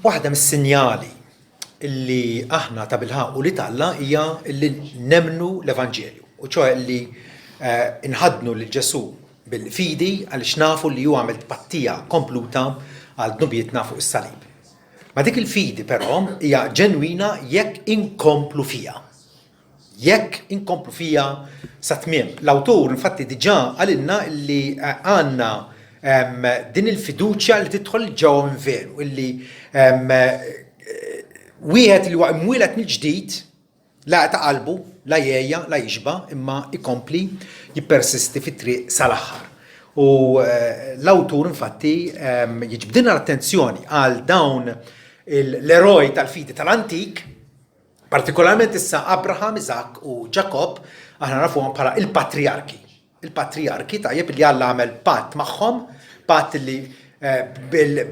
Waħda mis-sinjali li aħna tabilħaqq ulied Alla hija li nemmnu l-Evanġelju, u ċoe li nħaddnu lil Ġesù bil-fidi għaliex nafu li hu għamel tpattija kompluta għal dnubietna fuq is-salib. Ma dik il-fidi però hija ġenwina jekk inkomplu fiha. Jekk inkomplu fiha sat-tmiem. L-awtur infatti diġà qalilna li għandna din il-fiduċja li tidħol ġewwa minn velu, illi wieħed li huwa imwieled mill-ġdid la ta' qalbu, la jgħejja, la jixba', imma jkompli jippersisti fit-triq sal-aħħar. U l-awtur infatti jiġbdilna l-attenzjoni għal dawn l-eroj tal-fidi tal-antik, Partikolarment issa Abraham, Iżakk u Ġakobb aħna nafuhom bħala il-patrijarki. Il-patrijarki tajjeb li Alla għamel patt magħhom, patt li eh,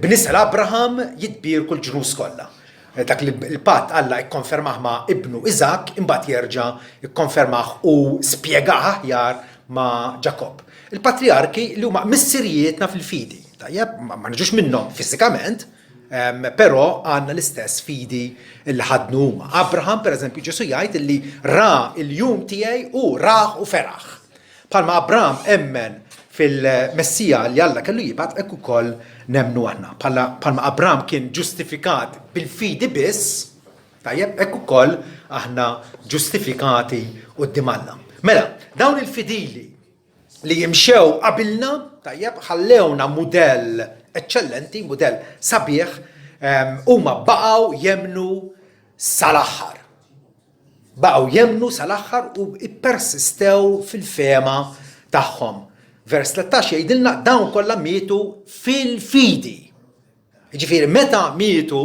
b'nisel Abraham jitbierku l-ġnus kollha. Eh, dak li l-patt Alla ikkonfermah ma' ibnu Iżakk, imbagħad jerġa' ikkonfermah u spjegah aħjar ma' Ġakobb. Il-patrijarki li huma missirijietna fil-fidi, tajjeb, ma niġux minnhom fiżikament, Però għandna l-istess fidi li ħadnu huma. Abraham, per eżempju, Ġesu jgħid li ra il-jum tiegħi u raħ u feraħ. Palma Abraham emmen fil-Messija li Alla kellu jibgħat hekk ukoll nemmnu aħna. Palma Abraham kien ġustifikat bil-fidi biss, tajjeb, hekk ukoll aħna ġustifikati quddiem Alla. Mela, dawn il-fidili li jimxew qabilna, tajjeb, ħallewna mudell eċċellenti, mudell sabiħ, huma baqgħu jemmnu sal-aħħar. Baqgħu jemmnu sal-aħħar u ppersistew fil-fehma tagħhom. Vers 13 jgħidilna dawn kollha mietu fil-fidi. Jiġifieri meta mietu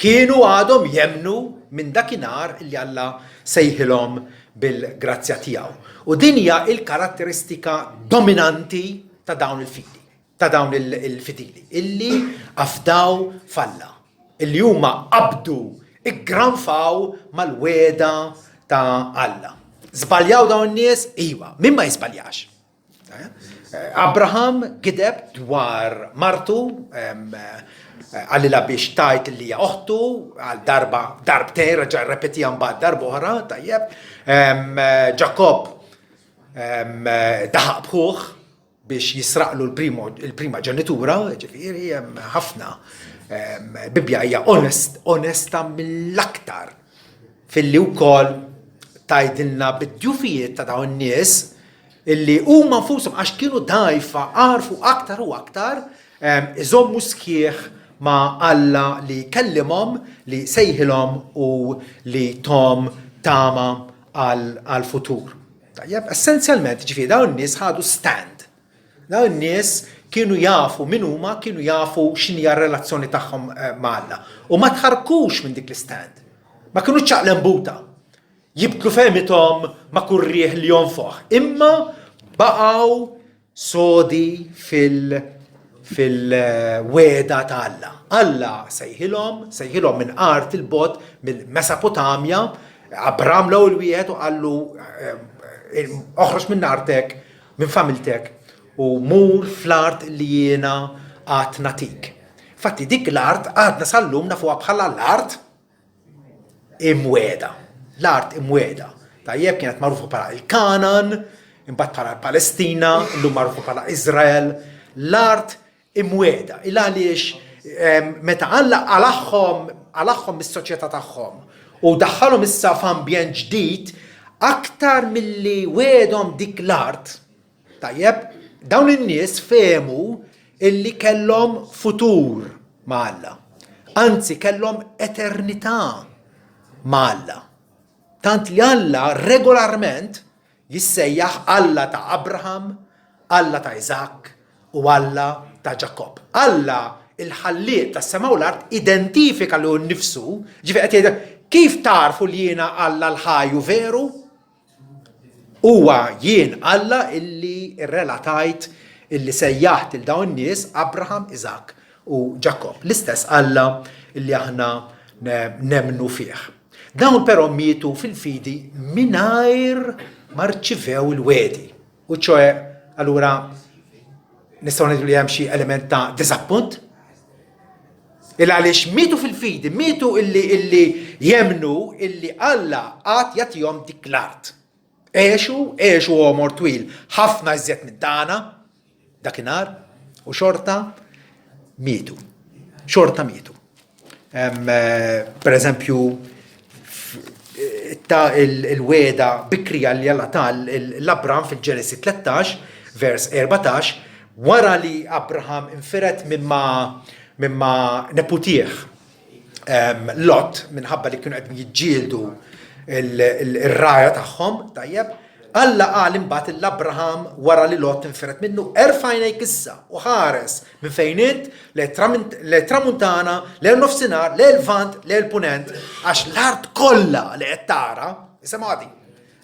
kienu għadhom jemmnu minn dakinhar li Alla sejħilhom bil-grazzja tiegħu. U din hija l-karatteristika dominanti ta' dawn il-fidi, ta' dawn il-fidili, illi afdaw f'Alla, illi huma qabdu, iggranfaw mal-wegħda ta' Alla. Żbaljaw dawn in-nies? Iva, min ma jiżbaljax? Abraham gideb dwar martu, qalilha biex tgħid li hija oħtu għal darba darbtejn reġa' rrepetiha mbagħad darba oħra, tajjeb. Ġakobb daħaq b'ħuh biex jisraqlu l-prima ġenitura, ġifieri hemm ħafna. Bibbja hija onest, onesta mill-aktar filli wkoll tgħidilna bid-djufijiet ta' dawn in-nies illi huma nfushom għax kienu dgħajfa għarfu aktar u aktar iżommu sħiħ ma' Alla li kellimhom, li sejħilhom u li thom tama għall-futur. Tajjeb, essenzjalment, ġifieri dawn in-nies ħadu stand. Dawn in-nies kienu jafu min huma, kienu jafu x'inhi r-relazzjoni tagħhom eh, ma' Alla. U ma tħarkux minn dik l-istand. Ma kienu ċaqlembuta. Jibdlu fehmithom ma' kull riħ li jonfoħ, imma baqgħu sodi fil- fil-wegħda ta' Alla. Alla sejħilhom, sejħilhom minn art il-bogħod mill-Mesopotamja, Abram l-ewwel wieħed u qallu eh, oħroġ minn artek, minn familtek u mur fl-art li jiena għad nagħtik. Fatti dik l-art għadna sal-lum nafuha bħala l-art imwiegħda, l-art imwiegħda. Tajjeb kienet magħrufa bħala il-Kanan, imbagħad bħala l-Palestina, illum magħrufa bħala Iżrael, l-art imwiegħda. Il għaliex ehm, meta Alla qalagħhom qalagħhom mis-soċjetà tagħhom u daħħalhom issa f'ambjent ġdid aktar milli wiegħdhom dik l-art, Tajjeb, dawn in-nies fehmu illi kellhom futur ma' Alla. Anzi, kellhom eternità ma' Alla. Tant li Alla regolarment jissejjaħ Alla ta' Abraham, Alla ta' Iżakk u Alla ta' Ġakobb. Alla il-ħallieq tas-sema u l-art identifika lilu nnifsu, ġifieri qed jgħid kif tagħrfu li jiena Alla l-ħaj u veru? Huwa jien Alla illi rrelatajt illi sejjaħt lil dawn in-nies Abraham, Iżakk u Ġakobb, l-istess Alla illi aħna nemmnu fih. Dawn però mietu fil-fidi mingħajr ma rċivew il-wegħdi. U ċoe, allura nistgħu ngħidu li hemm xi element ta' diżappunt? Il għaliex mietu fil-fidi, mietu illi illi jemnu illi Alla għad jagħtihom dik l-art. Għexu, għexu għomor twil, ħafna iżjed minn tagħna dakinhar, u xorta mietu. Xorta mietu. Per eżempju, ta' il-weda bikrija li Alla ta l-Abram fil-Ġenesi 13, vers 14, wara li Abraham infired minn ma' minn ma' neputih Lot minħabba li kienu qed jiġġieldu il-raja tagħhom, tajjeb, Alla qal imbagħad lil Abraham wara li Lot infired minnu, erfa' għajnejk issa u ħares minn fejn int lejn tramuntana, lejn nofsinhar, lejn lvant, lejn punent, għax l-art kollha li qed tara, isimgħu din,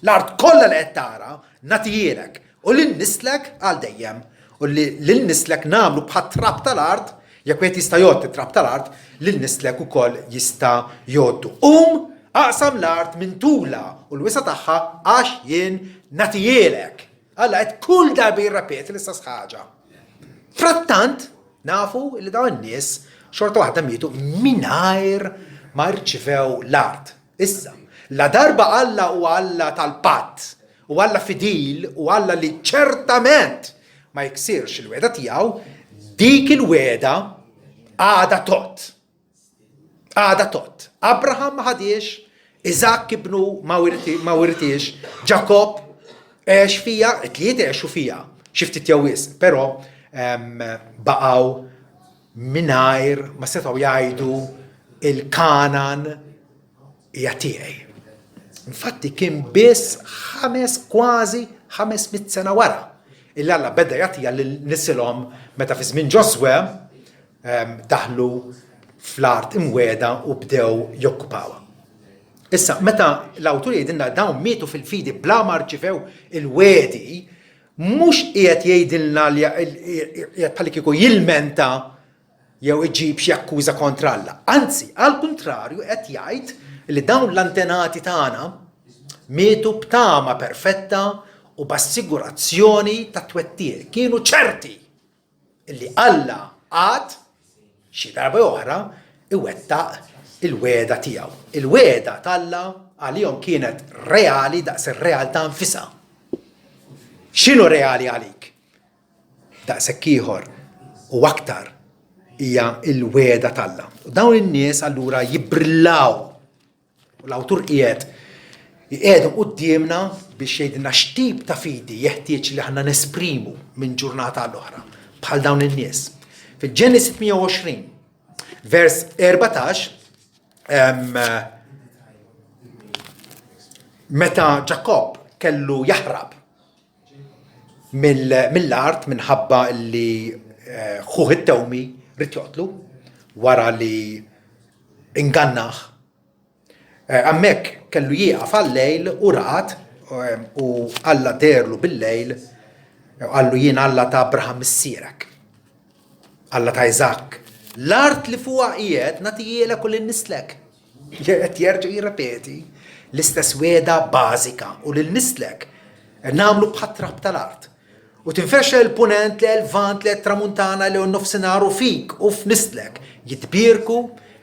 l-art kollha li qed tara nagħtihielek u lil nislek għal dejjem, u li lil nislek nagħmlu bħat-trab tal-art, jekk wieħed jista' jgħodd it-trab tal-art, lil nislek ukoll jista' jgħoddu. Qum, aqsam l-art minn tulha u l-wisa' tagħha għax jien nagħtihielek. Alla qed kull darba jirrepeti l-istess ħaġa. Frattant, nafu li dawn in-nies xorta waħda mietu mingħajr ma rċivew l-art. Issa, ladarba Alla huwa Alla tal-patt, u Alla fidil u Alla li ċertament ma jiksirx il-wegħda tiegħu, dik il-wegħda għadha tgħodd. Għadha tgħodd. Abraham ma ħadhiex, Iżakk ibnu ma wirtiex, Ġakobb għex fiha, it-tlieta għexu fiha, xi ftit jew wisq, però baqgħu mingħajr ma setgħu jgħidu il-Kanan hija tiegħi. Infatti kien biss ħames kważi 500 sena wara illi Alla beda jagħtiha lil nisilhom meta fi żmien Ġoswe ehm, daħlu fl-art imwiegħda u bdew jokkupawha. Issa, meta l-awtur jgħidilna dawn mietu fil-fidi bla ma rċivew il-wegħdi, mhux qiegħed jgħidilna li qiegħed bħal kieku jilmenta jew iġib xi akkuża kontra Alla. Anzi, għall-kuntrarju qed jgħid li dawn l-antenati tagħna mietu b'tama perfetta u b'assigurazzjoni ta' twettiq. Kienu ċerti illi Alla għad xi darba oħra iwettaq il-wegħda tiegħu. Il-wegħda t'Alla għalihom kienet reali daqs ir-realtà nfisha. X'inhu reali għalik? Daqshekk ieħor u aktar hija l-wegħda t'Alla. U dawn in-nies allura jibbrillaw U l-awtur qiegħed jqiegħdu quddiemna biex jgħidilna x'tip ta' fidi jeħtieġ li aħna nesprimu minn ġurnata għal oħra bħal dawn in-nies. Fil-Ġenesi 28, vers 14, meta Ġakobb kellu jaħrab mill-art minħabba li eh, ħuh it-tewmi rid joqtlu wara li ingannah. Eh, hemmhekk kellu jieqaf għal-lejl u raqad eh, u Alla derlu bil-lejl u qallu jien Alla ta' Abraham missierek. Alla ta' Iżakk. L-art li fuqha qiegħed nagħtihielek u lil nislek. Qed jerġa' jirrepeti l-istess wegħda bażika u lil nislek nagħmlu bħat-trab tal-art. U tinfexxa lejn il-punent, lejn il-lvant, lejn it-tramuntana, lejn in-nofsinhar u fik u f'nislek jitbierku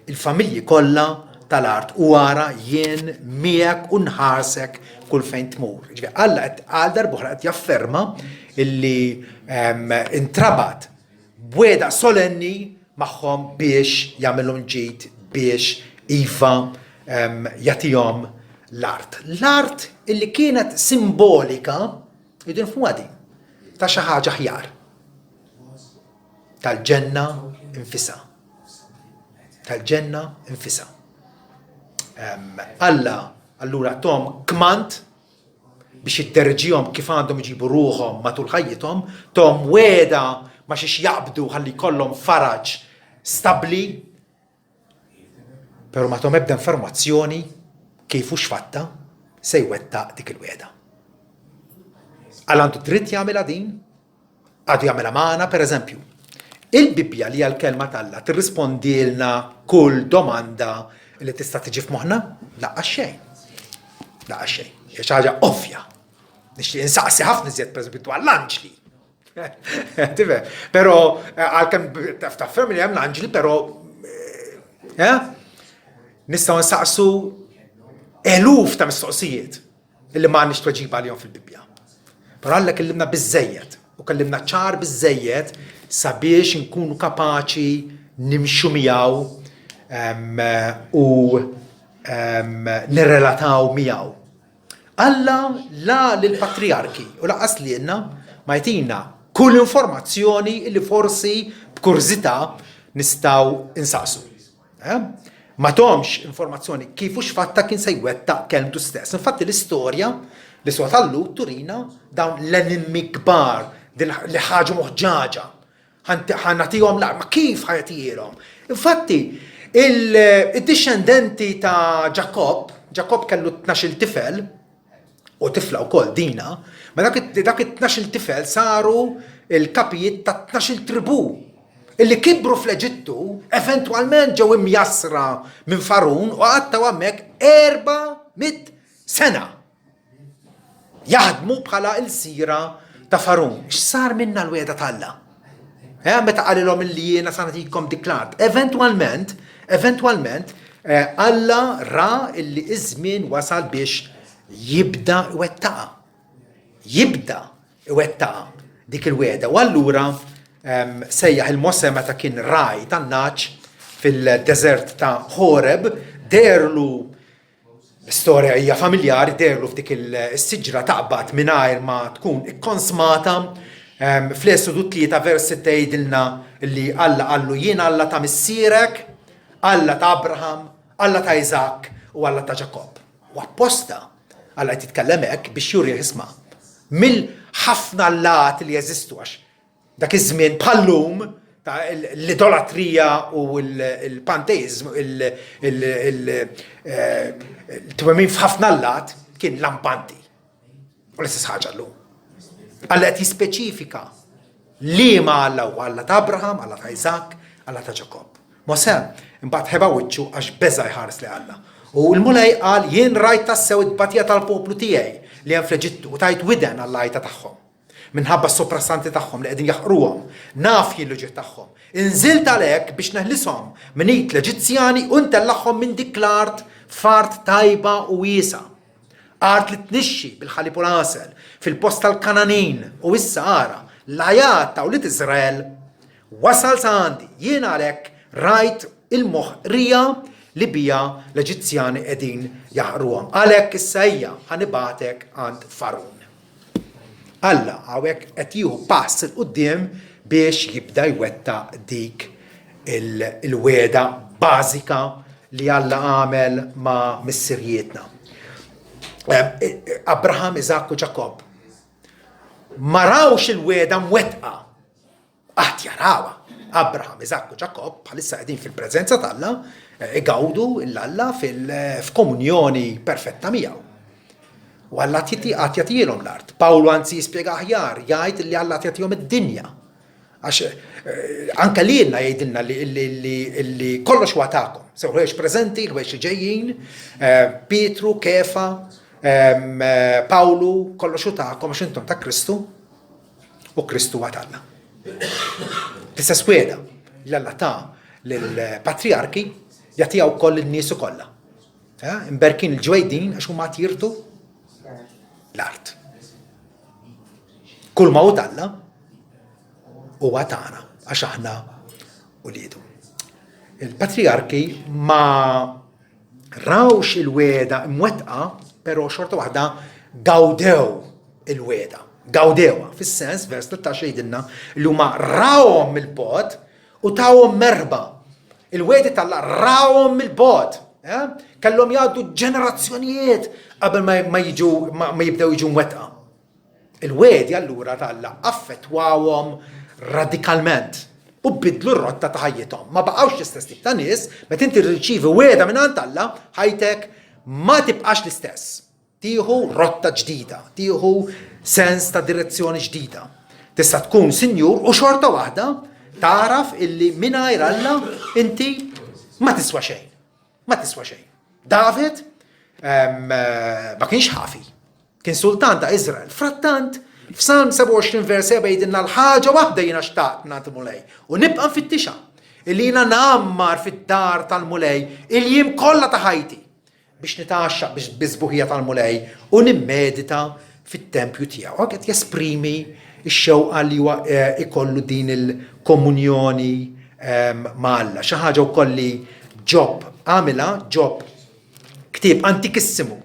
l-familji kollha tal-art u ara jien miegħek u nħarsek kull fejn tmur. Ġifieri Alla qed għal darb'oħra qed jafferma illi ehm, intrabat b'wegħda solenni magħhom biex jagħmilhom ġid biex iva ehm, jagħtihom l-art. L-art illi kienet simbolika Irridu nifhmuha din. Ta' xi ħaġa aħjar. Tal-ġenna infisha. Tal-ġenna infisha. Alla allura tom kmand biex jidderġihom kif għandhom iġibu ruħhom matul ħajjithom, tom weda ma xiex jaqbdu ħalli jkollhom faraġ stabbli Però ma tahom ebda informazzjoni kif u x'fatta se jwettaq dik il-wegħda. Alla għandu dritt jagħmilha din? Għadu jagħmilha magħna, pereżempju. Il-Bibbja li hija l-kelma t'Alla tirrispondilna kull domanda li tista' tiġi f'moħħna? Laqqas xejn. Laqqas xejn. Hija xi ħaġa ovvja. Nixtieq insaqsi ħafna iżjed pereżempju dwar l-anġli. Tifhem, però eh, għalkemm taf tafhem li hemm l-anġli, però eh, Eh? Nistgħu nsaqsu eluf ta' mistoqsijiet illi ma għandniex tweġiba għalihom fil-Bibbja. Però Alla kellimna biżejjed u kellimna ċar biżejjed sabiex nkunu kapaċi nimxu miegħu u nirrelataw miegħu. Alla la lill-patrijarki u laqas lilna ma jtina kull informazzjoni li forsi b'kurżità nistgħu insaqsu. Eh? Ma tomx informazzjoni kif u x'fatta kien se jwettaq kelmtu stess. Infatti l-istorja li swa tal-Lut turina dawn l-enimmi kbar li ħaġu moħġaġa. Ħanatihom l ma kif ħajatihom? Infatti, il-dixxendenti ta' Ġakobb, Ġakobb kellu 12 tifel, u tifla wkoll Dina, ma dak it-tnax-il tifel saru l-kapijiet ta' tnax-il tribù illi kibru fl-Eġittu, eventwalment ġew imjassra minn Farun u qattgħu hemmhekk 400 sena jaħdmu bħala ilsira ta' Farun. X'sar minna l-wegħda t'Alla? Eh, meta qalilhom illi jiena sa nagħtikom dik l-art. Eventwalment, eventwalment, eh, Alla ra illi iż-żmien wasal biex jibda iwettaqa. Jibda iwettaqa dik il-wegħda. U allura ehm, sejjaħ il-Mose meta kien raj tan-naċ fil-deżert ta' Horeb, derlu L-istorja hija familjari, deherlu f'dik is-siġra taqbad mingħajr ma tkun ikkonsmata. Fl-Esodu 3 vers 6 jgħidilna li Alla qallu jien Alla ta' missierek, Alla ta' Abraham, Alla ta' Iżakk u Alla ta' Ġakobb. U apposta Alla qed jitkellem hekk biex jurih isma' mill-ħafna allat li jeżistu għax Dak iż-żmien bħal-lum ta' l-idolatrija u l-panteism, il-twemmin f'ħafna allat kien lampanti. U l-istess ħaġa llum. Alla qed jispeċifika liema Alla huwa Alla ta' Abraham, Alla ta' Iżakk, Alla ta' Ġakobb. Mosè imbagħad ħeba wiċċu għax beża' jħares lejn Alla. U l-Mulej qal, Jien rajt tassew it-tbatija tal-poplu tiegħi li hemm fl-Eġittu u tajt widen għall-għajta tagħhom. Minħabba s-soprastanti tagħhom li qegħdin jaħqruhom, naf jien l-uġigħ tagħhom. Inżilt għalhekk biex neħlishom minn id l-Eġizzjani u ntellagħhom minn dik l-art f'art tajba u wiesgħa, art li tnixxi bil-ħalib u l-għasel, fil-post tal-Kangħanin, u issa ara, l-għajat ta' wlied Iżrael wasal sa għandi, jien għalhekk rajt il-moħqrija li biha l-Eġizzjani qegħdin jaħqruhom. Għalhekk issa ejja, ħa nibagħtek għand Fargħun. Alla hawnhekk qed jieħu pass 'il quddiem biex jibda jwettaq dik il-wegħda bażika li Alla għamel ma' missirijietna. Abraham, Iżakk u Ġakobb ma rawx il-wegħda mwettqa Għad jarawha. Abraham, Iżakk u Ġakobb bħalissa qegħdin fil-preżenza t'Alla, eh, igawdu l-Alla f'komunjoni perfetta miegħu. U Alla għad jagħtihom l-art. Pawlu anzi jispjega aħjar, jgħid li Alla għad jagħtihom id-dinja. Għax eh, anke lilna jgħidilna li kollox huwa tagħkom. Sew ħwejjeġ preżenti, ħwejjeġ li ġejjin, eh, Pietru, Kefa, Pawlu, kollox hu tagħkom għax intom ta' Kristu. U Kristu huwa t'Alla. L-istess wegħda li Alla ta lill-patrijarki jagħtiha wkoll lin-niesu kollha. Eh, imberkin il-ġwejdin għax huma jirtu l-art. Kull ma hu t'Alla huwa tagħna għax aħna uliedu. Il-patrijarki ma rawx il-wegħda imwettqa, però xorta waħda gawdew il-wegħda. Gawdewha, fis-sens, vers 13 jgħidilna li huma rawhom mill-bogħod u tawhom merħba. Il-wegħdi t'Alla rawhom mill-bogħod. Eh? Kellhom jgħaddu ġenerazzjonijiet qabel ma jiġu ma jibdew jiġu mwettqa. Il-wegħdi allura t'Alla affettwawhom radikalment u biddlu r-rotta ta' ħajjithom. Ma baqgħux l-istess tip ta' nies, meta inti tirċievi wegħda mingħand Alla, ħajtek ma tibqax l-istess. Tieħu rotta ġdida, tieħu sens ta' direzzjoni ġdida. Tista' tkun sinjur u xorta waħda tagħraf illi mingħajr Alla inti ma tiswa xejn. Ma tiswa xejn. David ma kienx ħafi. Kien sultan ta' Iżrael. Frattant, f'Salm 27 vers 7 jgħidilna l-ħaġa waħda jiena xtaqt nagħti Mulej u nibqa' nfittixha. Illi jiena ngħammar fid-dar tal-Mulej il-jiem kollha ta' ħajti biex nitgħaxxaq bis-sbuħija tal-Mulej u nimmedita fit-tempju tiegħu. Hawn qed jesprimi x-xewqa li huwa eh, ikollu din il-komunjoni ehm, ma' Alla. Xi ħaġa wkoll li Ġob għamilha, Ġob ktieb antikissimu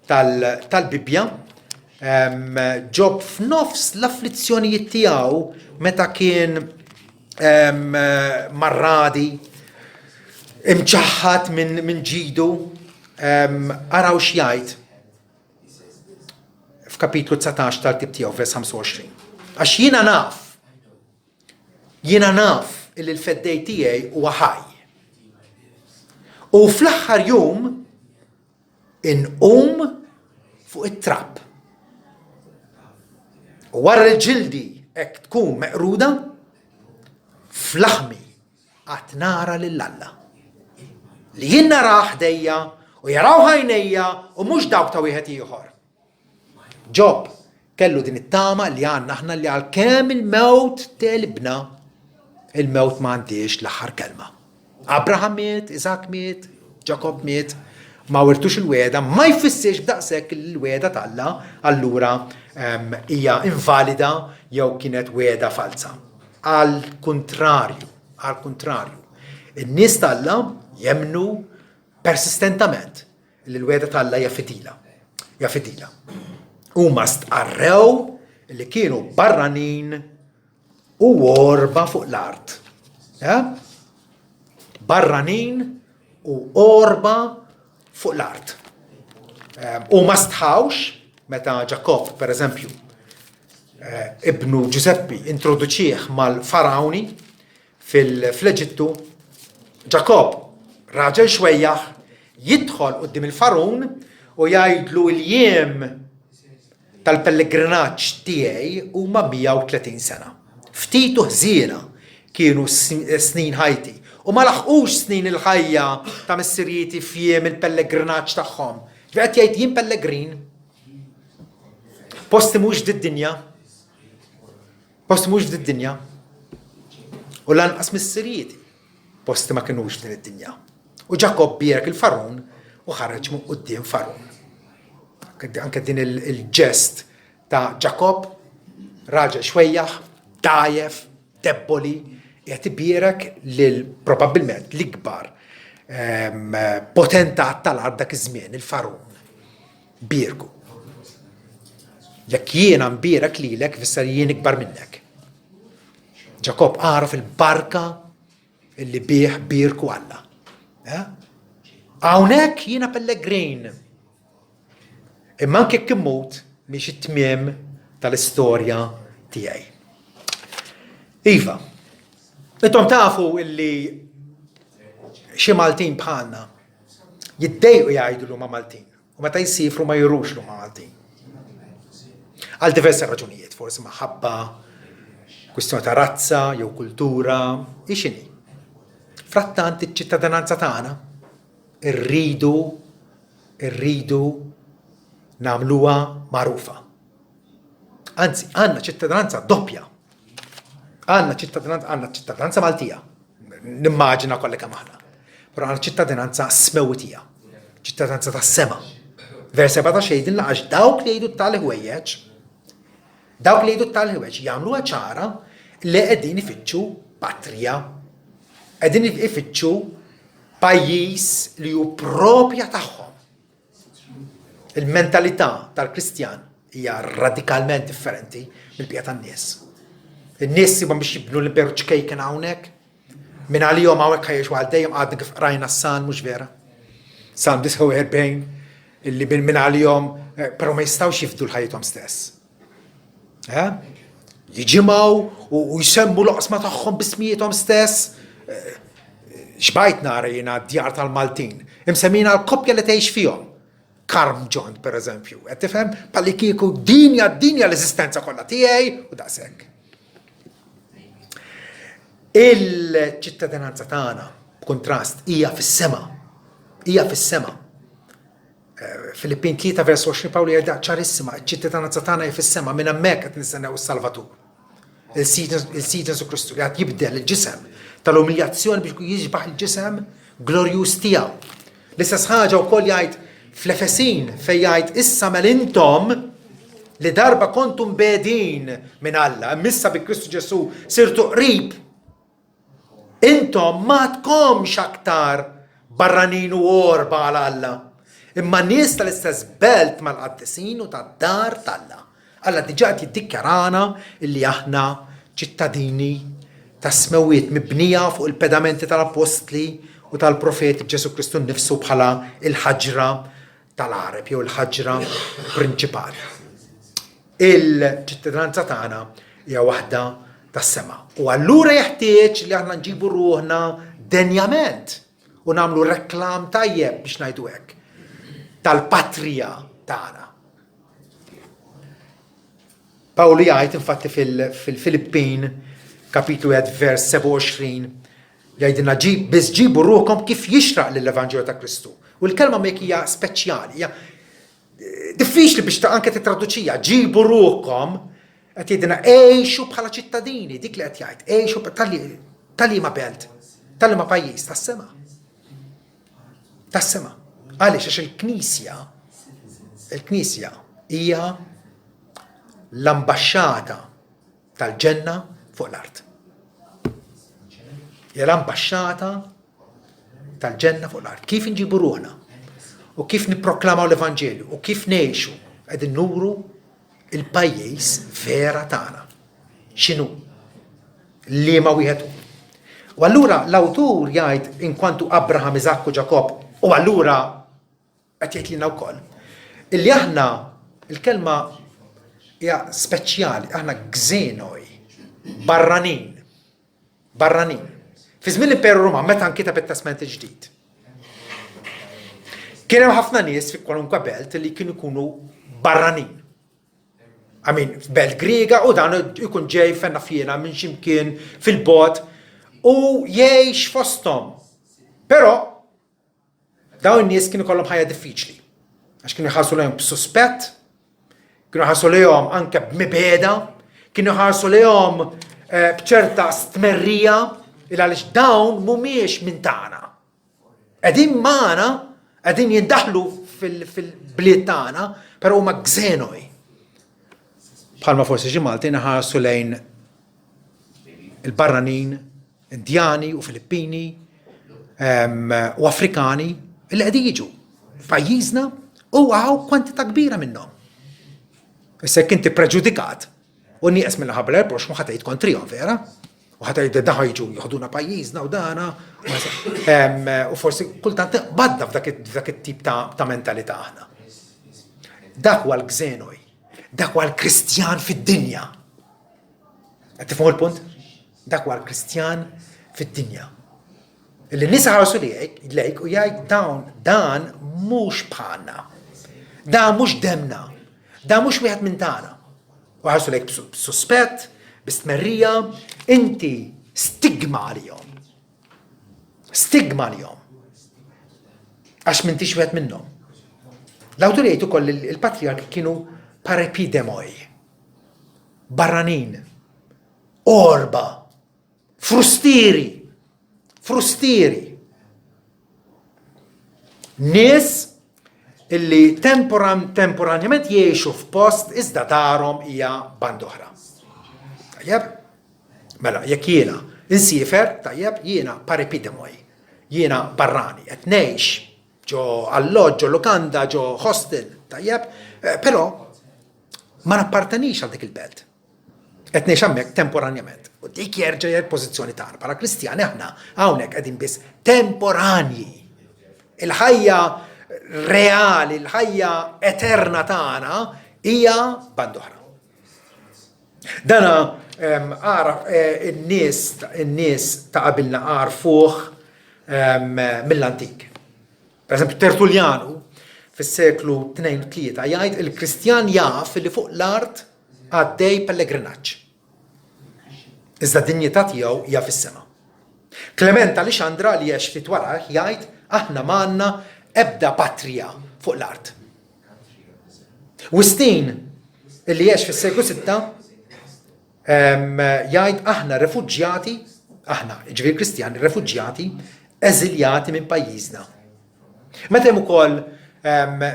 tal-Bibbja, ehm, Ġob f'nofs l-afflizzjonijiet tiegħu meta kien ehm, marradi, imċaħħad minn ġidu, araw x'jgħid f'kapitlu 19 tal-ktieb tiegħu vers 25. Għax jiena naf, jiena naf illi l-feddej tiegħi huwa ħaj. U fl-aħħar jum inqum fuq it-trab. U wara li ġildi hekk tkun meqruda, fl-aħmi Għad nara lil Alla. Li jien narah ħdejja u jarawh għajnejja u mhux dawk ta' wieħed ieħor. Ġob kellu din it-tama li għandna aħna li għalkemm il-mewt tegħlibna, il-mewt ma għandhiex l-aħħar kelma. Abraham miet, Iżak miet, Ġakobb miet, ma wirtux il-wegħda, ma jfissirx b'daqshekk li l-wegħda t'Alla allura ehm, hija invalida jew kienet wegħda falza. Għall-kuntrarju, għall-kuntrarju, in-nies t'Alla jemmnu persistentament li l-wegħda t'Alla hija fidila. Hija fidila. Huma stqarrew li kienu barranin u għorba fuq l-art. Eh? Barranin u għorba fuq l-art. Eh, u ma stħawx meta Ġakob, per eżempju, eh, ibnu Ġużeppi introduċih mal-Farawni fil-Eġittu, Ġakob, raġel xwejjaħ, jidħol quddiem il-Farun u jgħidlu l-jiem tal-pellegrinaġġ tiegħi huma 130 sena. Ftit u ħżiena kienu snin ħajti, u ma laħqux snin il-ħajja ta' missirijieti f'jiem il-pellegrinaġġ tagħhom. Ġifieri qed jgħid jien pellegrin. Posti mhux f'did-dinja. Posti mhux f'did-dinja. U lanqas missirijieti posti ma kinux f'din id-dinja. U Ġakobb bierek il-Fargħun u ħareġ minn quddiem Fargħun. Anke din il-ġest ta' Ġakobb, raġel xwejjaħ, dgħajjef, debboli, qiegħed ibierek lil probabbilment l-ikbar ehm, potentat tal-art dak iż-żmien, il-Fargħun. Bierku. Jekk jiena nbierek lilek, fisser jien ikbar minnek. Ġakobb għaraf il-barka illi bih bierku Alla. Eh? Hawnhekk jiena pellegrin. Imma anke jekk immut mhix it-tmiem tal-istorja tiegħi. Iva, intom tafu illi xi Maltin bħalna jiddejqu jgħidu li huma Maltin u meta jsifru ma jurux li huma Maltin. Għal diversi raġunijiet, forsi maħabba, kwistjoni ta' razza jew kultura, hi x'inhi. Frattant iċ-ċittadinanza tagħna rridu irridu nagħmluha magħrufa. Anzi, għandna ċittadinanza doppja. Għandna ċittadinanza, għandna ċittadinanza Maltija. Nimmaġina kollha kemm aħna. Però għandna ċittadinanza smewwitija. Ċittadinanza tas-sema. Vers 17 jgħidilna għax dawk li jgħidu tali ħwejjeġ, dawk li jgħidu tali ħwejjeġ jagħmluha ċara li qegħdin ifittxu patrija. Qegħdin ifittxu pajjiż li hu propja tagħhom. Il-mentalità tal-Kristjan hija radikalment differenti mill-bqija tan-nies. In-nies sibhom biex jibnu l-imperu ċkejken hawnhekk, minn għalihom hawnhekk ħajjexu għal dejjem għadna kif qrajna s-salm mhux vera. Salm 49 illi minn għalihom eh, però ma jistgħux jifdu l-ħajjithom stess. Eh? Jiġimgħu u jsemmu l-oqsma tagħhom bismijiethom stess. Eh, xbajt nara jiena d-djar tal-Maltin, imsemmin għal koppja li tgħix fihom. Karm John, per eżempju, qed tifhem palli kieku dinja dinja l-eżistenza kollha tiegħi u daqshekk. Il-ċittadinanza tagħna, b'kuntrast, hija fis-sema. Hija fis-sema. Filippin 3 vers 20 Pawlu jgħidha ċarissima, iċ-ċittadinanza tagħna hi fis-sema, minn hemmhekk qed nistennew is-Salvatur. Il-Sid Ġesù Kristu li għad jibdel il-ġisem tal-umiljazzjoni biex jixbaħ il-ġisem glorjuż tiegħu. L-istess ħaġa wkoll jgħid fl-Efesin fejn jgħid issa mel intom li darba kontu mbegħdin minn Alla, imma issa bi Kristu Ġesù sirtu qrib. Intom ma tkomx aktar barranin u għorba għal Alla, imma nies tal-istess belt mal-qaddisin u tad-dar t'Alla. Alla diġà qed jiddikjarana illi aħna ċittadini tas-smewwiet mibnija fuq il-pedamenti tal-appostli u tal-profeti b'Ġesù Kristu nnifsu bħala l-ħaġra tal-għareb jew il-ħaġra prinċipali. Il-ċittadinanza tagħna hija waħda tas-sema. U allura jeħtieġ li aħna nġibu ruħna denjament u nagħmlu reklam tajjeb biex ngħidu hekk tal-patrija tagħna. Pawlu jgħid infatti fil-Filippin kapitlu 1 vers 27 jgħidilna biss ġibu ruħkom kif jixraq lill-Evanġelju ta' Kristu. U l-kelma mek hija speċjali, hija eh, diffiċli biex ta' anke titraduċija, ġibu ruħkom qed jgħidilna għixu bħala ċittadini, dik li qed jgħid, għixu tal-liema belt, tal-liema pajjiż tas-sema. Tas-sema. Għaliex għax il-Knisja il-Knisja hija l-ambaxxata tal-ġenna fuq l-art. Hija l-ambaxxata tal-ġenna fuq l-art. Kif inġibu ruħna u kif nipproklamaw l-Evanġelju u kif ngħixu qegħdin nuru il-pajjiż vera tagħna. X'inhu? Liema wieħed hu. U allura l-awtur jgħid inkwantu Abraham, Iżakk u Ġakobb, u allura qed jgħid lilna wkoll illi aħna il-kelma hija speċjali, aħna gżenoj, barranin. Barranin. Fi żmien l-Imperu Ruman meta nkiteb it-Testment il-Ġdid. Kien hemm ħafna nies fi kwalunkwe belt li kienu jkunu barranin. I mean, f'belt Griega u dan ikun ġej fenna fjena minn ximkien fil-bot u jgħix fosthom. Però Dawn in-nies kienu kollhom ħajja diffiċli, għax kienu jħarsu lejhom b'suspett, kienu jħarsu lejhom anke b'mibeda, kienu jħarsu lejhom eh, b'ċerta stmerrija il għaliex dawn mhumiex minn tagħna. Qegħdin magħna, qegħdin jindaħlu fil-bliet tagħna, però huma gżenoj. Bħalma forsi xi Maltin ħarsu lejn il-barranin Indjani u Filippini u Afrikani li qegħdin jiġu f'pajjiżna u hawn kwantità kbira minnhom. Issa jekk inti preġudikat u nieqes mill ħabla l-proxmu ħa tgħid kontrihom vera? U ħa tgħid daħ jiġu joħduna pajjiżna u dana. U forsi kultant badda f'dak it-tip ta' mentalità aħna. Dak huwa l-gżenoj, dak huwa l-Kristjan fid-dinja. Qed tifhmu l-punt? Dak huwa l-Kristjan fid-dinja. Illi nies iħarsu lejk lejk u jgħid dawn dan mhux bħalna. Dan mhux demna. Dan mhux wieħed minn tagħna. U ħarsu lejk b'suspett, bi stmerrija, inti stigma għalihom. Stigma għalihom. Għax m'intix wieħed minnhom. L-awtur jgħid ukoll li l-patriarki kienu parepidemoi, barranin, għorba, frustieri, frustieri. Nies illi temporan, temporanjament jgħixu f'post iżda darhom hija band oħra. Tajjeb? Mela, jekk jiena insiefer, tajjeb, jiena parepidemoj, jiena barrani, qed ngħix ġo alloġġ, ġo lukanda, ġo hostel, tajjeb, eh, però ma nappartenix għal dik il-belt. Qed ngħix hemmhekk temporanjament. U dik jerġa' hija l-pożizzjoni tagħna. Bħala Kristjani aħna hawnhekk qegħdin biss temporanji. Il-ħajja reali, il-ħajja eterna tagħna hija band oħra. Dana għara eh, in-nies in-nies ta' qabilna għarfuh mill-antik. Per eżempju, Tertullianu fis-seklu 2 u 3 jgħid il-Kristjan jaf li fuq l-art għaddej pellegrinaġġ. Iżda d-dinjità tiegħu hija fis-sema. Klement ta' Lixandra li għex ftit warajh jgħid aħna m'għandna ebda patrija fuq l-art. Wistin, illi għex fis-seklu 6, Jgħid aħna refuġjati, aħna, ġifieri Kristjani, refuġjati, eżiljati minn pajjiżna. Meta hemm ukoll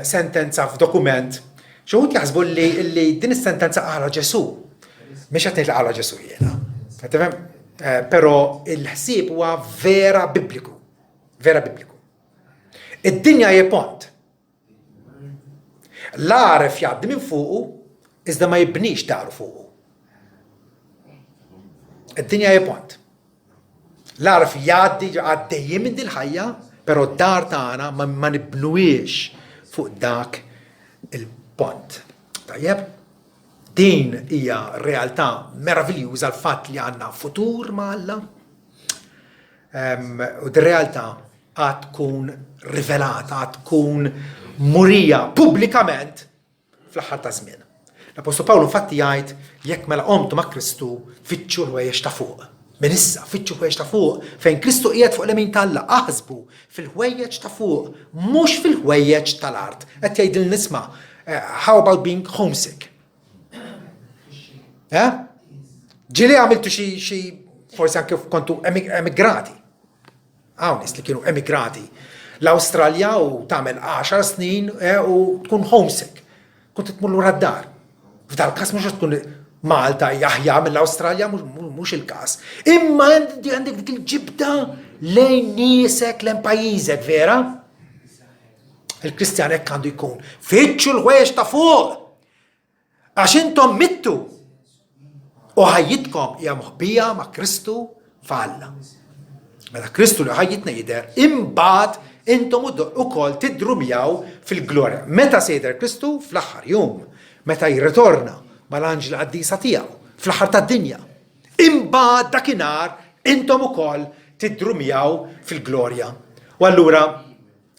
sentenza f'dokument, xi wħud jaħsbu li, li din is-sentenza qala Ġesù. Mhix qed ngħid li qala Ġesù jiena. Tifhem? Eh, però il-ħsieb huwa vera bibliku. Vera bibliku. Id-dinja hija pont. L-għaref jgħaddi minn fuqu, iżda ma jibnix daru fuqu. Id-dinja hija pont. L-għarf jgħaddi għaddejjin minn dil-ħajja, però d-dar tagħna ma, ma nibnuhiex fuq dak il-pont. Tajjeb? Din hija realtà meraviljuża l-fatt li għandna futur ma' Alla. U d-realtà għad tkun rivelata, għad tkun murija pubblikament fl-aħħar taż-żmien. L-Appostlu Pawlu infatti jgħid jekk mela qomtu ma' Kristu fittxu l-ħwejjeġ ta' fuq. Minn issa fittxu ħwejjeġ ta' fuq fejn Kristu qiegħed fuq l-lemin t'Alla, aħsbu fil-ħwejjeġ ta' fuq, mhux fil-ħwejjeġ tal-art. Qed jgħidilna isma' eh, how about being homesick? Eh? Ġieli għamiltu xi xi forsi anke kontu emigrati. Hawn nies li kienu emigrati l-Awstralja u tagħmel 10 snin eh, u tkun homesick. Kont tmur lura d-dar. F'dal każ mhux tkun Malta hija aħjar mill-Awstralja mhux il-każ. Imma għandek dik il-ġibda lejn niesek, lejn pajjiżek, vera? Il-Kristjan hekk għandu jkun. Fittxu l-ħwejjeġ ta' fuq. Għax intom mittu u ħajjitkom hija moħbija ma' Kristu f'Alla. Mela Kristu li ħajjitna jidher, imbagħad intom ukoll tidhru miegħu fil-glorja. Meta se jidher Kristu? Fl-aħħar jum, meta jirritorna mal-anġli qaddisa tiegħu, fl-aħħar tad-dinja. Imbagħad dakinhar intom ukoll tidhru miegħu fil-glorja. U allura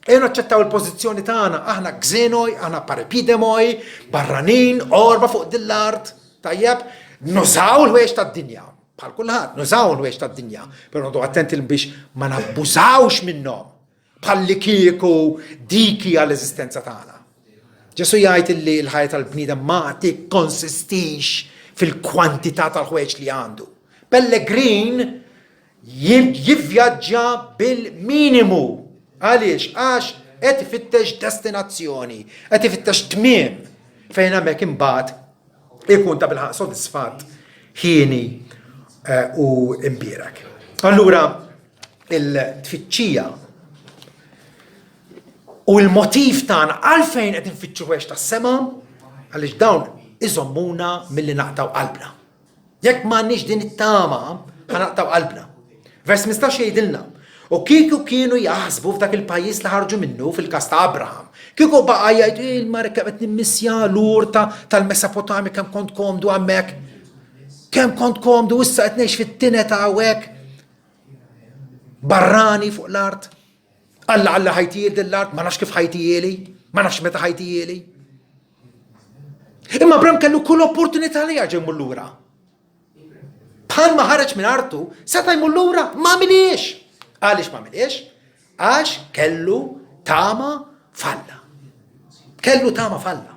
Ejja naċċettaw il-pożizzjoni tagħna, aħna xenoi, aħna parepidemoi, barranin, orba fuq din l-art, tajjeb, nużaw l-ħwejjeġ tad-dinja, bħal kulħadd, nużaw l-ħwejjeġ tad-dinja, però noqogħdu attenti biex ma nabbużawx minnhom bħal li kieku dik hija l-eżistenza tagħna. Ġesu jgħid li l-ħajja tal-bniedem ma tikkonsistix fil-kwantità tal-ħwejjeġ li għandu. Pellegrin Jivvjaġġa bil-minimu. Għaliex? Għax qed ifittex destinazzjoni, qed ifittex tmiem fejn hemmhekk imbagħad ikun ta' bilħaq sodisfatt ħieni eh, u imbierek. Allura il-tfittxija u l-motiv tagħna għalfejn qed infittxu ħwejjeġ tas-sema għaliex dawn iżommuna milli naqtaw qalbna. Jekk m'għandniex din it-tama, ħa naqtgħu qalbna. Vers 15 jgħidilna, U kieku kienu jaħsbu f'dak il-pajjiż li ħarġu minnu fil-każ ta' Abraham. Kieku baqa' jgħid il-mara kemm qed nimmissja l-ur tal-Mesopotamja kemm kont komdu hemmhekk. Kemm kont komdu issa qed ngħix fit-tinet hawnhekk. Barrani fuq l-art. Alla Alla ħajtijiel din l-art, ma nafx kif ħajtijieli, ma nafx meta ħajtijieli. Imma Abram kellu kull opportunità li jerġa' jmur lura. Bħalma ħareġ minn artu, seta' jmur lura, ma għamilhiex. Għaliex ma għamilhiex? Għax kellu tama falla. Kellu tama falla.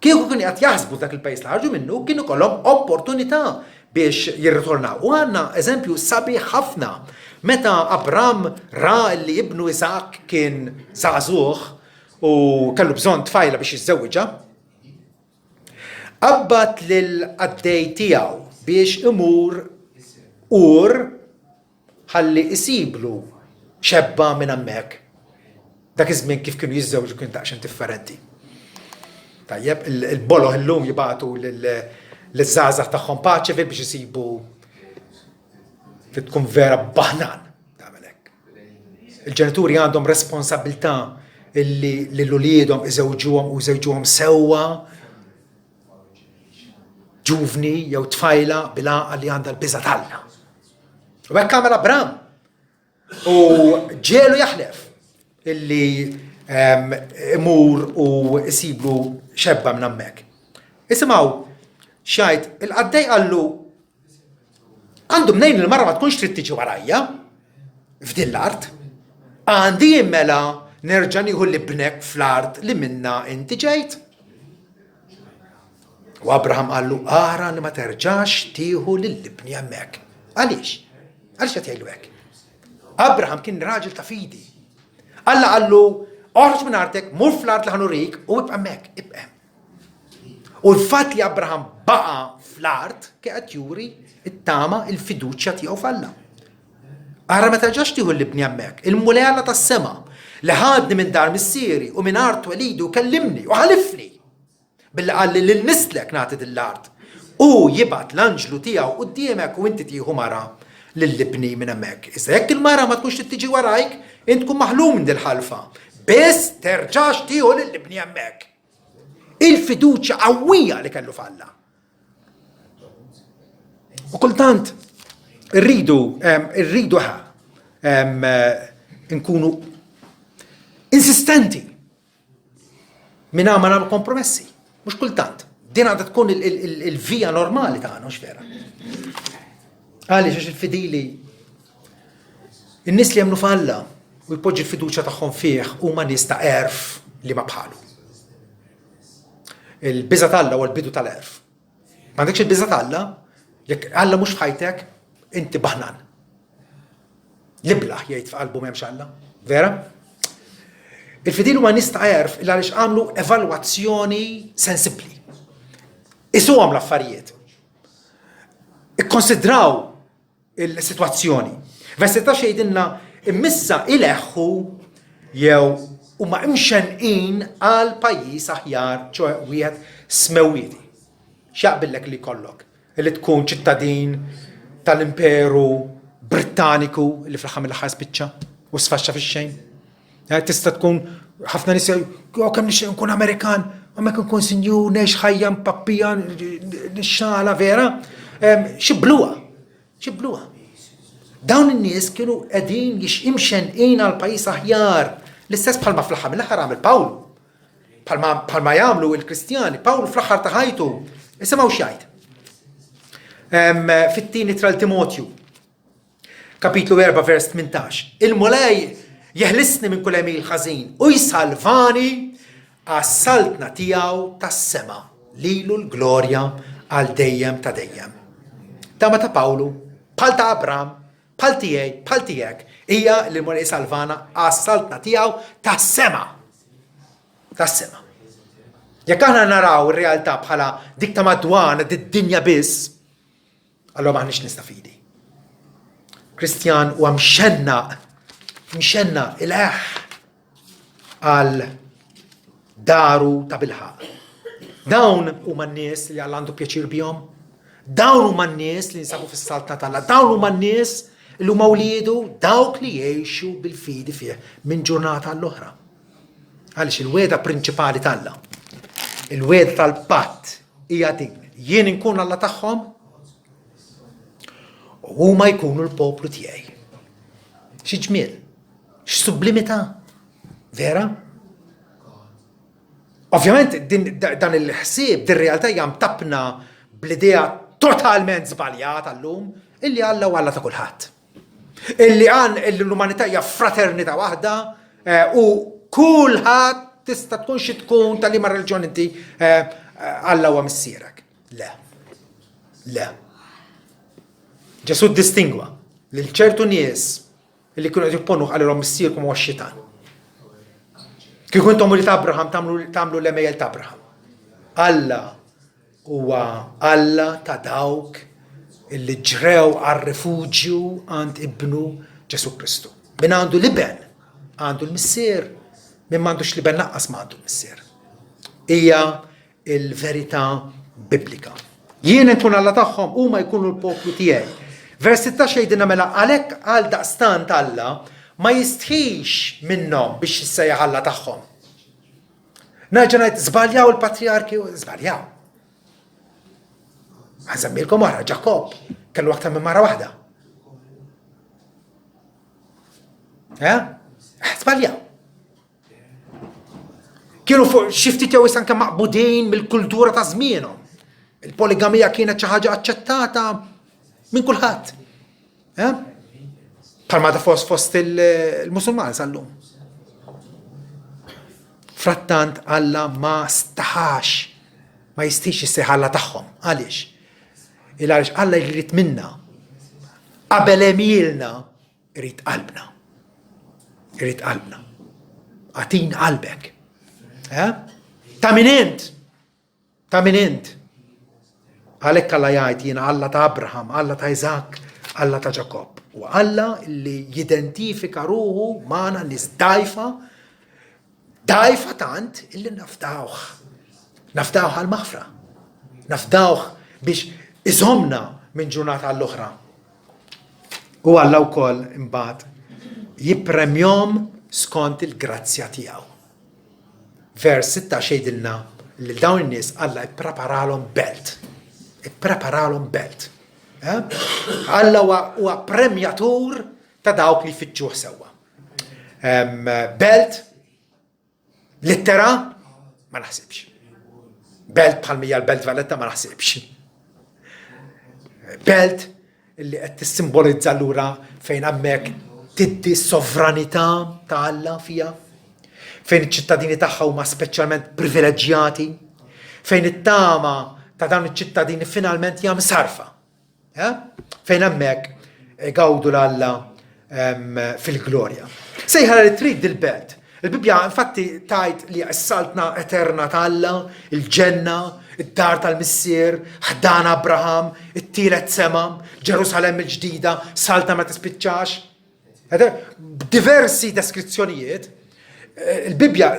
Kieku kienu qed jaħsbu dak il-pajjiż li ħarġu minnu, kienu kollhom opportunità biex jirritornaw. U għandna eżempju sabiħ ħafna meta Abram ra li ibnu Iżak kien żagħżugħ u kellu bżonn tfajla biex jiżżewwiġha, qabbad lill-qaddej tiegħu biex imur Ur ħalli isiblu xebba minn hemmhekk. Dak iż-żmien kif kienu jiżżewġu kien daqsxejn differenti. Tajjeb, il-boloh illum jibagħtu liż-żgħażagħ tagħhom paċevi biex isibu tkun vera baħnan. Tagħmel hekk. Il-ġenituri għandhom responsabilità illi lil uliedhom iżewġuhom u jżewġuhom sewwa ġuvni jew tfajla bil-għaqal li għandha l-biża' t'Alla. U hekk għamel Abram. U ġelu jaħlef illi ehm, imur u isiblu xebba minn hemmhekk. Isimgħu xajt il-qaddej qallu Għandu mnejn il-mara ma tkunx trid tiġi warajja f'din l-art. Għandi jien mela nerġa' nieħu l-ibnek fl-art li minna inti ġejt? U Abraham qallu, ara li ma terġax tieħu lil ibni hemmhekk. Għaliex? Għaliex qed jgħidlu hekk? Abraham kien raġel ta' fidi. Alla qallu, oħroġ minn artek, mur fl-art li ħa nurik u ibqa' hemmhekk, ibqa' hemm. U l-fatt li Abraham baqa' fl-art kien qed juri t-tama, il-fiduċja tiegħu f'Alla. Ara ma terġax tieħu l-ibni hemmhekk, il-Mulej Alla tas-sema, li ħadni minn dar missieri u minn art twelidi u kellimni u ħalifli billi qalli lil nislek nagħti din l-art. Hu jibgħat l-anġlu tiegħu quddiemek u inti tieħu mara lil ibni minn hemmhekk. Iżda jekk il-mara ma tkunx trid tiġi warajk, int tkun maħlum minn dil-ħalfa. Biss terġax tieħu lil ibni hemmhekk. Il-fiduċja qawwija li kellu f'Alla. U kultant irridu irridu ħa nkunu insistenti minn ma nagħmlu kompromessi. Mhux kultant. Din għandha tkun il-vija normali tagħna, mhux vera. Għaliex għax il-fidili in-nies li jemmnu f'Alla u jpoġġi l-fiduċja tagħhom fih huma nies ta' għerf li ma bħalu. Il-biża' t'Alla huwa l-bidu tal-għerf. M'għandekx il-biża' t'Alla, jekk Alla mhux f'ħajtek, inti baħnan. L-iblah jgħid f'qalbu m'hemmx Alla. Vera? Il-fidil huma nies ta' għerf il għaliex għamlu evalwazzjoni sensibbli. Isuhom l-affarijiet. Ikkonsidraw il-sitwazzjoni. Vers 16 jgħidilna immissa ileħħu jew huma imxenqin għal pajjiż aħjar, ċoe wieħed smewwieti. X'jaqbillek li jkollok? Li tkun ċittadin tal-Imperu Brittaniku li fl-aħħar mill-aħħar spiċċa u sfaxxa fix-xejn? Eh, tista' tkun ħafna nies oh, kemm nixtieq nkun Amerikan, hemmhekk nkun sinjur, ngħix ħajja mpappija, nixxala vera. Xi bluha, xi bluha. Dawn in-nies kienu qegħdin imxenqin għal pajjiż aħjar. L-istess bħalma fl-aħħar mill-aħħar għamel Pawlu. Bħalma jagħmlu il-Kristjani, Pawlu fl-aħħar ta' ħajtu, isimgħu x'jgħid. Fit-tieni tral Timotju, Kapitlu 4 vers 18. Il-Mulej jeħlisni minn kull għemil ħażin u jsalvani għas-saltna tiegħu tas-sema, lilu l-glorja għal dejjem ta' dejjem. Tama ta' Pawlu, bħal ta' Abram, bħal tiegħi, bħal tiegħek, hija li l-Mulej salvana għas-saltna tiegħu tas-sema. Tas-sema. Jekk aħna naraw ir-realtà bħala dik ta' madwarna, did-dinja biss, Allura m'aħniex nies ta' fidi. Kristjan huwa mxennaq, mxennaq il-eħ għal daru ta' bilħaq. Dawn huma n-nies li Alla għandu pjaċir bihom. Dawn huma n-nies li jinsabu fis-saltna t'Alla. Dawn huma n-nies li huma wliedu dawk li jgħixu bil-fidi fih minn ġurnata għall-oħra. Għaliex il-wegħda prinċipali t'Alla, il-wegħda tal-patt hija din, jien inkun Alla tagħhom u huma jkunu l-poplu tiegħi. Xi ġmiel, x'sublimità, vera? Ovvjament dan il-ħsieb, din realtà hija mtappna bl-idea totalment żbaljata llum illi Alla u Alla ta' kulħadd. Illi għan illi l-umanità hija fraternità waħda eh, u kulħadd tista' tkun xi tkun tal liema reliġjon inti eh, Alla huwa missierek. Le. Le. Ġesù ddistingwa lil ċertu nies li kienu qed jopponu qalilhom missierkom huwa x-xitan. Kieku intom ulied Abraham tagħmlu l-għemejjel ta' Abraham. Alla Huwa Alla ta' dawk illi ġrew għar-refuġju għand Ibnu Ġesù Kristu. Min għandu l-Iben għandu l-Missier, min m'għandux l-Iben lanqas ma għandu l-Missier. Hija l-verità biblika. Jien inkun Alla tagħhom, huma jkunu l-poplu tiegħi. Vers 16 jgħidilna mela għalhekk għal daqstant Alla ma jistħix minnhom biex jissejjaħ Alla tagħhom. Nerġa' ngħid żbaljaw il-patrijarki, żbaljaw. Ħażemmilkom oħra, Ġakobb kellu aktar minn mara waħda. Eh? Żbaljaw. Kienu fuq xi ftit jew anke maqbudin mill-kultura ta' żmienhom. Il-poligamija kienet xi ħaġa aċċettata minn kulħadd. Eh? Bħalma ta' fost fost il-Musulman sal-lum. Frattant Alla ma staħax. Ma jistix jissejjaħ Alla tagħhom. Għaliex? Il għaliex Alla jrid minna. Qabel għemilna irid qalbna. Irid qalbna. Agħtina qalbek. Eh? Ta' min int? Ta' min int? Għalhekk Alla jgħid jiena Alla ta' Abraham, Alla ta' Iżakk, Alla ta' Ġakobb. U Alla li jidentifika ruħu magħna nies dgħajfa, dgħajfa tant illi nafdawh. Nafdawh għall-maħfra. Nafdawh biex iżomna minn ġurnata għall-oħra. U Alla wkoll imbagħad jippremjhom skont il-grazzja tiegħu. Vers 16 jgħidilna li dawn in-nies Alla ippreparalhom belt. Ippreparalhom belt. Eh? Alla huwa premjatur ta' dawk li jfittxuh sewwa. Belt, littera, ma naħsibx. Belt bħal mija l-Belt Valletta ma naħsibx. Belt li qed tissimbolizza allura fejn hemmhekk tiddi s-sovranità ta' Alla fiha, fejn iċ-ċittadini tagħha huma speċjalment privileġġjati, fejn it-tama ta' dawn iċ-ċittadini finalment hija msarfa. Eh? Fejn hemmhekk gawdu l-Alla fil-glorja. Sejħa li trid dil-belt. Il-Bibbja infatti tajt li s-saltna eterna ta' Alla, il-ġenna, id-dar tal-missier, ħdan Abraham, it-tielet sema, Ġerusalemm il-ġdida, saltna ma tispiċċax. B'diversi deskrizzjonijiet, eh, il-Bibbja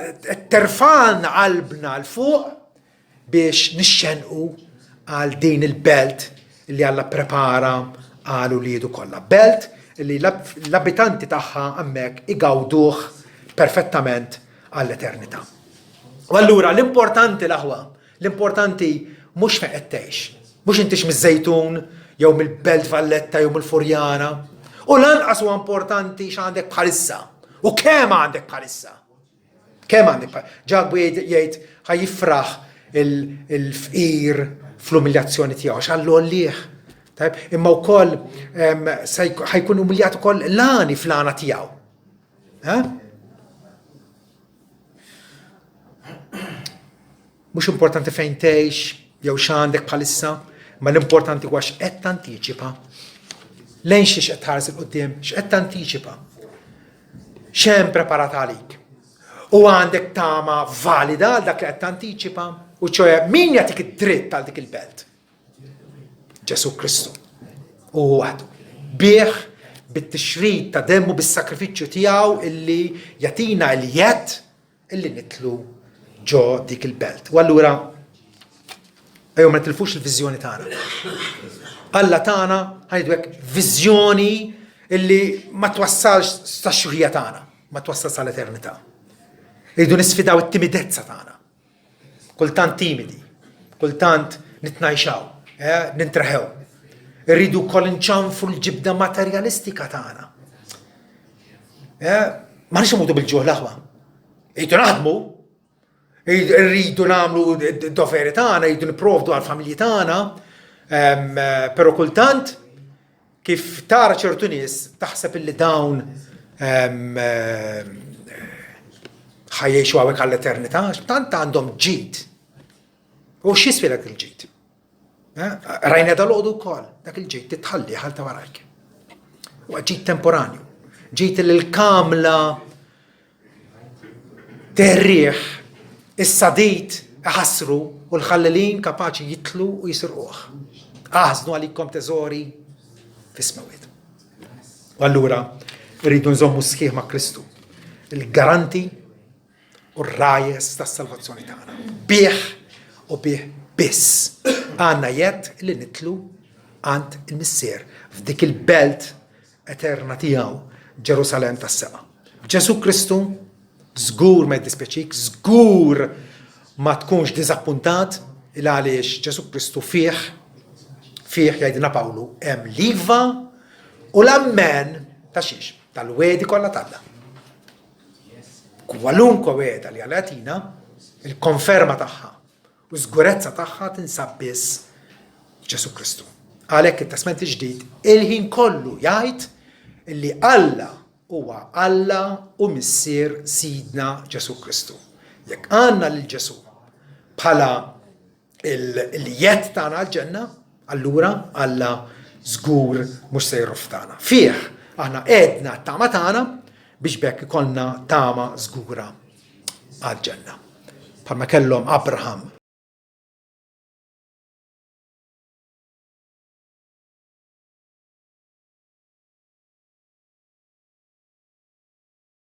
terfan qalbna 'l fuq biex nixxenqu għal din il-belt li Alla pprepara għal uliedu kollha. Belt li l-abitanti tagħha hemmhekk igawduh perfettament għall-eternità. U allura l-importanti l-aħwa, l-importanti mhux fejn qed tgħix, mhux intix miż-Żejtun jew mill-Belt Valletta jew mill-Furjana, u lanqas huwa importanti x'għandek bħalissa u kemm għandek bħalissa. Kemm għandek pa. Ġakbu jgħid ħa jifraħ il-fqir fl-umiljazzjoni tiegħu għax Alla għollih. Tajb, imma wkoll ħajkun umiljat ukoll l-għani fl-għana tiegħu. Mhux importanti fejn tgħix jew x'għandek bħalissa, ma l-importanti huwa x'qed tantiċipa. Lejn xiex qed tħares il quddiem, x'qed tantiċipa. X'hemm preparat għalik. U għandek tama valida għal dak li qed tantiċipa, u ċoe min jagħtik id-dritt għal dik il-belt? Ġesù Kristu. U waħdu. Bih bit-tixrid ta' demmu bis-sakrifiċċju tiegħu illi jagħtina l-jedd illi nidħlu ġo dik il-belt. U allura ejjew ma nitilfux il-viżjoni tagħna. Alla tagħna ħajdu hekk viżjoni illi ma twassalx sa xjuħija tagħna, ma twassal sal-eternità. Irridu nisfidaw it-timidezza tagħna. Kultant timidi, kultant nitnajxaw, eh, nintreħew. Irridu wkoll nċanfru l-ġibda materjalistika tagħna. Eh, ma nix imutu bil-ġuħ l-aħwa. Irridu naħdmu, irridu nagħmlu d-doveri tagħna, irridu nipprovdu għall-familji tagħna, ehm, però kultant kif tara ċertu nies taħseb illi dawn ehm, ħajjexu għawek għall-eternità, tant għandhom ġid. U x'jiswi dak il-ġid? Eh? Rajna dal-għodu wkoll, dak il-ġid titħalli ħal ta' warajk. U ġid temporanju. Ġid li l-kamla terriħ, is-sadid iħassru u l-ħallelin kapaċi jitlu u jisirquh. Aħżnu għalikom teżori fis-smewwiet. U allura rridu nżommu sħiħ ma' Kristu, il-garanti u r-rajes tas-salvazzjoni tagħna. Bih u bih biss għandna jedd li nitlu għand il-Missier f'dik il-belt eterna tiegħu, Ġerusalemm tas-sema. Ġesù Kristu żgur ma jiddispjaċik, żgur ma tkunx diżappuntat il għaliex Ġesù Kristu fih fih jgħidilna Pawlu hemm l-iva u l-ammen ta' xiex tal-wegħdi kollha t'Alla. Kwalunkwe wegħda li Alla jagħtina, il-konferma tagħha u żgurezza tagħha tinsab biss f'Ġesù Kristu. Għalhekk it-Testment il-Ġdid il-ħin kollu jgħid li Alla huwa Alla u Missier Sidna Ġesù Kristu. Jekk għandna lil Ġesù bħala il-jedd tagħna għall-ġenna, allura Alla żgur mhux se jirroftana. Fih aħna għedna t-tama tagħna biex b'hekk ikollna tama żgura għall-ġenna. Bħalma kellhom Abraham.